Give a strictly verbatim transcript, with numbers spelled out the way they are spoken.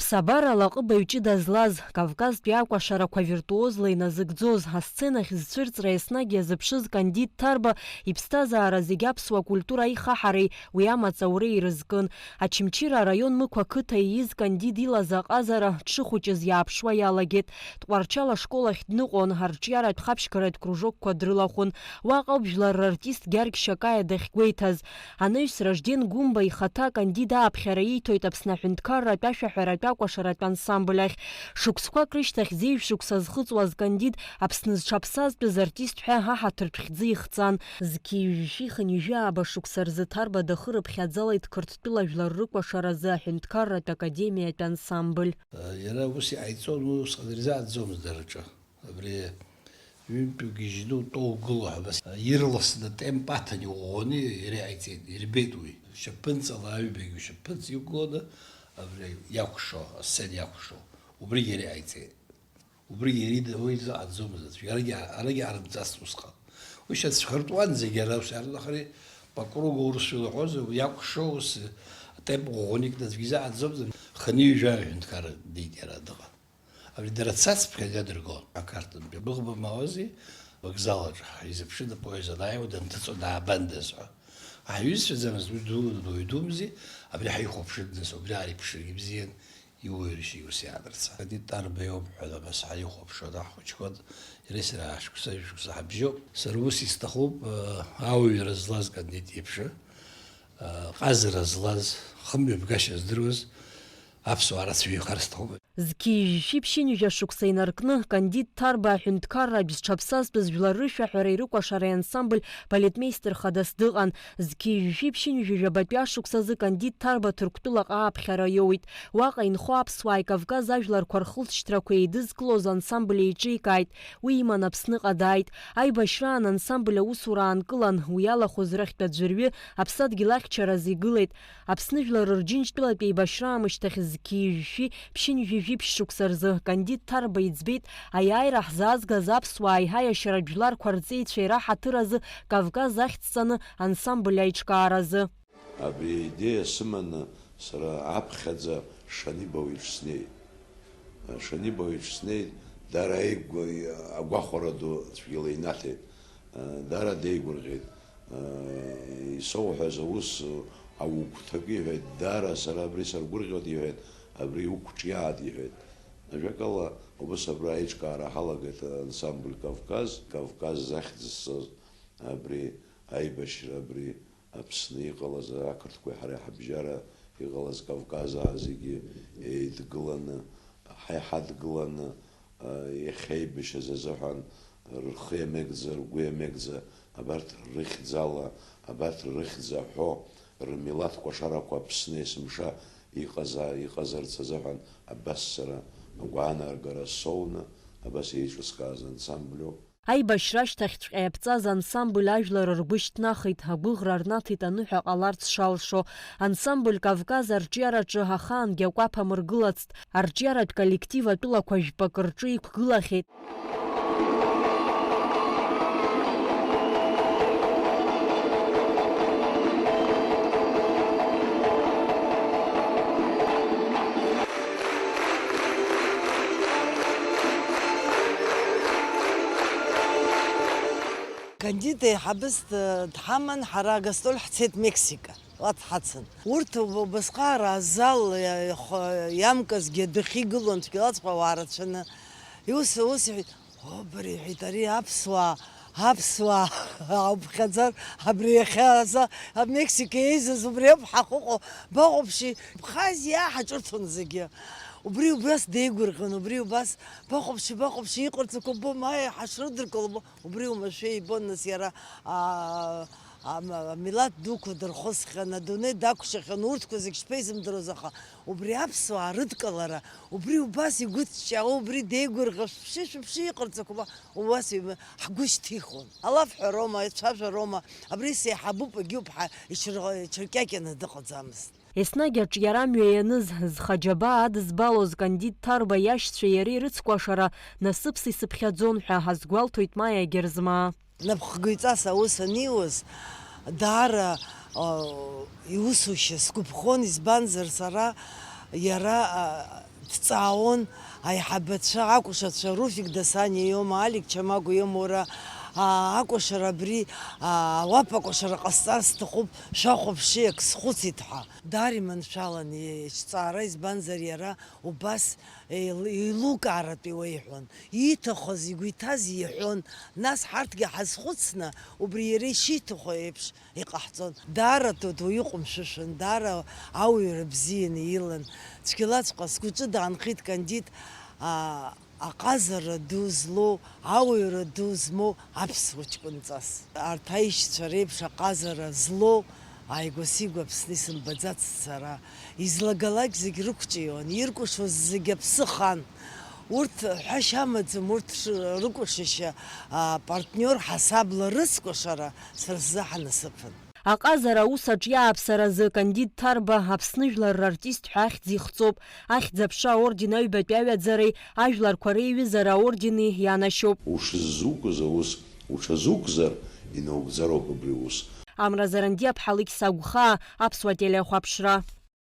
Ԥсабарала аҟыбаҩ ҷыда злаз, Кавказтәи акәашарақәа виртуозла иназыгӡоз, асценахь зцәырҵра еснагь иазыԥшыз Кандид Ҭарба иԥсҭазаара зегь аԥсуа культура аихаҳареи уи амаҵ ауреи ирызкын. Очамчыра араион Мықә ақыҭа ииз Кандид илаз аҟазара дшыхәыҷыз иааԥшуа иалагеит. Тҟәарчал ашкол ахь дныҟәон, арҿиаратә-хабжьгаратә кружокқәа дрылахәын. Уаҟа ауп жәлар рартист Гьаргь Шьакаиа дахьгәеиҭаз. Анаҩс Ражден Гәымба ихаҭа Кандид ааԥхьара ииҭоит Аԥсны аҳәынҭқарратә ашәаҳәаратә акәашаратә ансамбль ахь. Шықәсқәак рышьҭахь зеижә шықәса зхыҵуаз Кандид Аԥсны зҽаԥсазтәыз артист ҳәа аҳаҭыртә хьӡы ихҵан. Зқьи жәшәи хынҩажәи ааба шықәса рзы Ҭарба дахырыԥхьаӡалеит Қырҭтәыла жәлар рыкәашаразы аҳәынҭқарратә академиатә ансамбль. Иара ус иҟаиҵон, уи усҟан ирзааӡомызт дара рҿы. Абри ҩынтә угьежьны утәоу угыло ҳәа, абас ирласны темп аҭан иӷәӷәаны иара иҟаиҵеит, ирбеит уи. Шьапынҵала аҩбагьы шьапынҵа иқәгыланы, абри иакәшо, асцена иакәшо, убригь иара иҟаиҵеит. Убригь иара ида-, уи изыҟаҵомызт аӡәгьы. Арагьы, арагьы аарымҵацт усҟан. Уи шьацәхыртуан зегьы ара ус иаарлахари, по кругу урысшәа илаҳәозар, иакәшо ус, темп ӷәӷәаны икны аӡәгьы изыҟаҵомызт, хынҩажәа аҳәынҭқар днеит иара дыҟан. Абри дара цацыԥхьаӡа дыргон. Ақарҭынтәи быӷба мауази, вокзал аҿы ҳизыԥшын, апоезд анааиуа, данҭыҵуа даабандаз ҳәа. Ҳаиҩызцәаӡамызт, уи ду-, дуаҩ думзи, абри ҳаихәаԥшындаз, убри аареиԥшыргьы бзиан, иуаҩрашьеи ус иаадырца. Кандид Ҭарба иоуп ҳәа абас ҳаихәаԥшуан, ҳхәыҷқәан, иара сара ааи шықәса, ҩажәа шықәса ҳабжьоуп. Сара ус исҭахуп, э, ауаҩра злаз Кандид иеиԥш, э, ҟазара злаз, хымҩаԥгашьа здыруаз аԥсуаа рацәаҩы ихар сҭахуп. Зқьи жәшәи ԥшьынҩажәа шықәса инаркны, Кандид Ҭарба аҳәынҭқарратә зҽаԥсазтәыз жәлар рышәаҳәареи рыкәашареи ансамбль балетмеистер хадас дыҟан. Зқьи жәшәи ԥшьынҩажәи жәабатәи ашықәсазы Кандид Ҭарба Ҭырқәтәылаҟа ааԥхьара иоуит. Уаҟа инхо аԥсуааи Кавказ ажәларқәа рхылҵшьҭрақәа еидызкылоз ансамбль еиҿикааит. Уи иман Аԥсныҟа дааит. Аибашьраан ансамбль аусура аанкылан, уи иалахәыз рыхьтә аӡәырҩы аԥсадгьыл ахьчаразы игылеит. Аԥсны жәлар рырџьынџьтәылатә еибашьра аамышьҭахь зқьи жәшәи ԥшьынҩажәи жәиԥшь шықәса рзы Кандид Ҭарба иӡбеит аиааира ҳзаазгаз аԥсуааи ҳаиашьаратә жәларқәа рҵеицәеи раҳаҭыр азы Кавказ ахьӡҵаны ансамбль аиҿкааразы. Абри аидеиа сыманы сара аԥхьаӡа Шанибович снеит. Шанибович снеит, даара еигәа-, агәахәара ду цәгьала инаҭеит. Даара деигәырӷьеит. Исоуҳәаз аус аугәҭакы иҳәеит, даара сара абри саргәырӷьоит, иҳәеит, абри уқәҿиааит, иҳәеит. Ажәакала, убас абра аиҿкаара ҳалагеит ансамбль Кавказ, Кавказ захьӡ зҵаз абри аибашьра, абри Аԥсны иҟалаз ақырҭқәеи ҳареи ҳабжьара иҟалаз Кавказаа зегьы еидгыланы, ҳа иҳадгыланы, иахьеибашьыз азыҳәан рхы иамеигӡа, ргәы иамеигӡа, абарҭ рыхьӡала, абарҭ рыхьӡ аҳәо, рмилаҭ кәашарақәа Аԥсны есымша иҟаза-, иҟазарц азыҳәан абас сара агәаанаргара соуны, абас еиҿыскааз ансамбльоуп. Аибашьра ашьҭахьҵәҟьа иаԥҵаз ансамбль ажәлар ргәы шьҭнахит, агәыӷра рнаҭеит аныҳәа ҟаларц шалшо. Ансамбль Кавказ арҿиараҿы ахаангьы акәаԥ амыргылацт. Арҿиаратә коллектив атәылақәа жәпакы рҿы иқәгылахьеит. Кандид еиҳабыс д-, дҳаман, ҳара агастроль ҳцеит Мексика. Уа дҳацын. Урҭ уб-, убасҟак ара азал иа-, иах-, иамкызгьы адәахьы игылон, цәгьалаҵәҟьа ауаа рацәаны. Иус, ус иҳәеит, "О, бара," иҳәеит, "ари аԥсуаа, аԥсуаа ауԥхьаӡар, абри иахьа аза, Мексика еизаз убри ауп ҳахыҟоу, бахәаԥши, Абхазиа ҳаҿырҭуан зегьы." Убри убас деигәырӷьон, убри убас, "Бахәаԥши, бахәаԥши, иҟарҵақәо ббома, аи, ҳашрыдыркыло ббо-," Убри уамашәа ибон, нас, иара, аа, Ам-, амилаҭ дуқәа дырхысхьан, адунеи дақәшахьан, урҭқәа зегь шԥеизымдыруаз, аха убри аԥсуаа рыдкылара, убри убас игәыҵҿиаауа, убри деигәырӷьо, шәшьы, шәыԥшы иҟарҵақәоу, убас иҩ-, ҳгәы шьҭихуан. Алафҳәароума, ацәажәароума, абри сеиҳабуп, егьиуп ҳәа иҽыр-, иҽыркьакьаны дыҟаӡамызт. Еснагь аҿиара амҩа ианыз, зхы аџьабаа адызбалоз Кандид Ҭарба иашьцәеи иареи рыцкәашара насыԥс исыԥхьаӡон ҳәа азгәалҭоит Маиа Герзмаа. Напхгаҩҵас аус аниуаз, даара, а, иусушьа сгәаԥхон, избанзар, сара иара, а, дҵаауан, аиҳабацәа, акәашацәа, Руфик Дасаниа иоума, Алик Чамагәа иоума, уара, а, акәашара абри, а, ауапа акәашара ҟасҵар сҭахуп, шәахәаԥши, ак схәыцит ҳәа. Даара иманшәалан иҿҵаара, избанзар, иара убас еил-, еилукааратәы иуеиҳәон. Ииҭахыз, игәы иҭаз иҳәон, нас ҳарҭгьы ҳазхәыцны, убри иара ишиҭаху еиԥш иҟаҳҵон. Даара Тоҭо иҟәымшәышәын, даара ауаҩра бзианы илан. Цәгьалаҵәҟьа сгәаҿы даанхеит Кандид, а, аҟазара ду злоу, ауаҩра ду змоу аԥсуа ҷкәынҵас. Арҭ аишьцәа реиԥш аҟазара злоу ааигәа-сигәа Аԥсны исымбаӡацт сара. Излагалак зегь рықәҿиауан, иркәашоз зегь аԥсы хан. Урҭ ҳәашьа амаӡам, урҭ ш-, рыкәашашьа, а, партниор ҳасабла рыцкәашара сара сзы ҳанасыԥын. Аҟазара аус аҿиааԥсаразы Кандид Ҭарба Аԥсны жәлар рартист ҳәа ахьӡ ихҵоуп. Ахьӡ-аԥша аорден аҩбатәи аҩаӡареи ажәларқәа реиҩызара аордени ианашьоуп. Ушзызуқәыз аус уҽазуқәзар, инаугӡароуп абри аус. Амра Зарандиа-ԥҳа Лықьса Агәхаа, Аԥсуа телехәаԥшра.